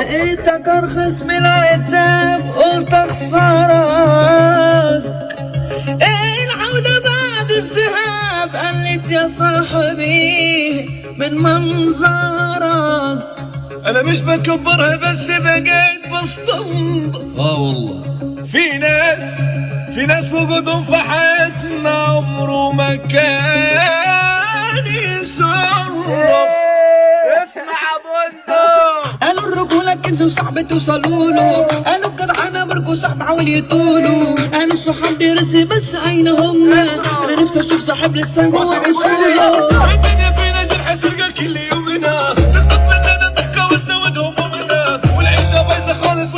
لقيتك ارخص من العتاب قلت اخسرك. ايه العودة بعد الذهاب قلت يا صاحبي من منظرك. انا مش بكبرها بس بقيت بستنضف. اه والله في ناس وجودهم في حياتنا عمره ما كان يشرف. اسمع بندق. قالوا الرجولة كنز وصعب توصلوا له، قالوا الجدعنة برجو صعب عاول يطولوا، قالوا الصحاب دي رزق بس أين هم؟ أنا نفسي أشوف صاحب لسه جوه أصوله. الدنيا فينا جرح سرقة كل يومنا، تخطف مننا ضحكة وتزود همومنا، والعيشة بايظة خالص.